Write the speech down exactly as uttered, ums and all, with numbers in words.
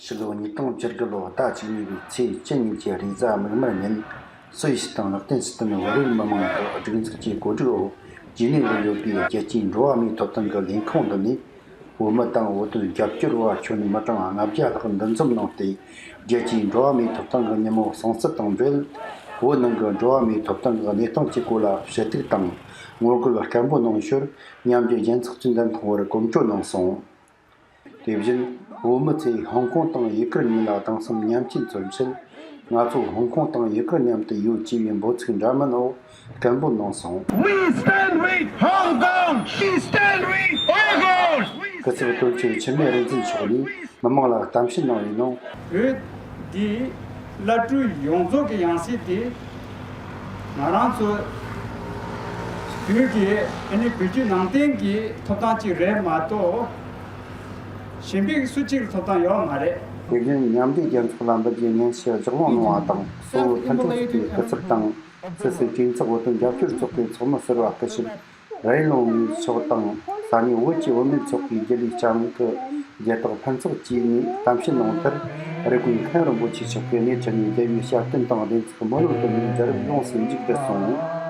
ཕྱི་ལོ་ཉིས་སྟོང་བཅུ་དགུ་ལོའི་ཟླ་གཅིག་གཉིས་པའི་ཚེས་བཅུ་གཉིས་ཀྱི་རེས་གཟའ་མིག་དམར་ཉིན། སུད་སི་དང་ལེག་ཏེན་སི་ཏན་བོད་རིགས་མི་མང་གི་སྒྲིག་འཛུགས་ཀྱི་གོ་སྒྲིག་འོག་ཇི་ནི་ཝར་ཡོད་པའི་རྒྱལ་སྤྱིའི་འགྲོ་བ་མིའི་ཐོབ་ཐང་གི་ལས་ཁང་འདི་ནས། བོད་མི་དང་བོད་དོན་རྒྱབ་སྐྱོར་བ་ཁྱོན་མི་གྲངས་ལྔ་བརྒྱ་ལྷག་འདུ་འཛོམས་གནང་སྟེ། རྒྱལ་སྤྱིའི་འགྲོ་བ་མིའི་ཐོབ་ཐང་གི་ཉིན་མོ་སྲུང་བརྩི་དང་འབྲེལ། བོད་ནང་གི་འགྲོ་བ་མིའི་ཐོབ་ཐང་གི་གནས་སྟངས་ཀྱི་སྐོར་ལ་ཞུ་གཏུག་དང་ངོ་རྒོལ་སྐད་འབོད་གནང་ཞོར། མཉམ་འབྲེལ་རྒྱལ་ཚོགས་ཀྱི་མདུན་ཐོག་བར་གོམ་བགྲོད་གནང་སོང་། དེ་བཞིན་བོད་མི་ཚོས་ཧོང་ཀོང་དང་ཡུ་གུར་གཉིས་ལ་དེང་སང་མཉམ་སྐྱེད་མཚོན་ཆེད། ང་ཚོ་ཧོང་ཀོང་དང་ཡུ་གུར་མཉམ་དུ་ཡོད་ཅེས་པའི་འབོད་ཚིག་འདྲ་མིན་འོག་སྐད་འབོད་གནང་སོང་། We stand with Hong Kong. We stand with Uyghurs. སྐུ་ཚབ་དོན་གཅོད་འཆི་མེད་རིག་འཛིན་མཆོག་ནས་མི་མང་ལ་གཏམ་བཤད་གནང་བའི་ནང་། བོད་འདི་བླ་སྤྲུལ་ཡོངས་རྫོགས་ཀྱི་ཡང་སྲིད་དེ། ང་རང་ཚོ་བོད་ཀྱི་ཨ་ནི་བོད་བརྒྱུད་ནང་བསྟན་གྱི་ཐོབ་ཐང་ཅིག་རེད་མ་གཏོགས། གཞན་པའི་སུ་གཅིག་ལ་ཐོབ་ཐང་ཡོད་མ་རེད། དེ་བཞིན་མཉམ་འབྲེལ་རྒྱལ་ཚོགས་ལ་འབུལ་རྒྱུའི་སྙན་ཞུ་ལྗགས་ལུང་གནང་བ་དང་གཙོ་བོ་མཐུན་ཕྲན་ཚོགས་པའི་སྐུ་ཚབ་དང་། སུད་སི་གྲོས་ཚོགས་བོད་དོན་རྒྱབ་སྐྱོར་ཚོགས་པའི་ཚོགས་མི་ཟུར་པ་སྐུ་ཞབས་རེན་ལུང་མིའི་མཆོག་དང་ས་གནས་བོད་ཀྱི་བུད་མེད་ཚོགས་པའི་རྒྱུན་ལས་ལྕམ་སྐུ་རྒྱལ་རྟགས་ཕུན་ཚོགས་བཅས་ནས་གཏམ་བཤད་གནང་མཐར། རི་ཀོན་མཁན་རིན་པོ་ཆེ་མཆོག་གིས་སྣེ་ཁྲིད་ནས་རྒྱལ་བའི་ཞབས་བརྟན་དང་བདེན་ཚིག་སྨོན་ལམ་སྟོན་པའི་བརྒྱུད་རིམ་ཡོངས་སུ་མཇུག་བསྒྲིལ་སོང་།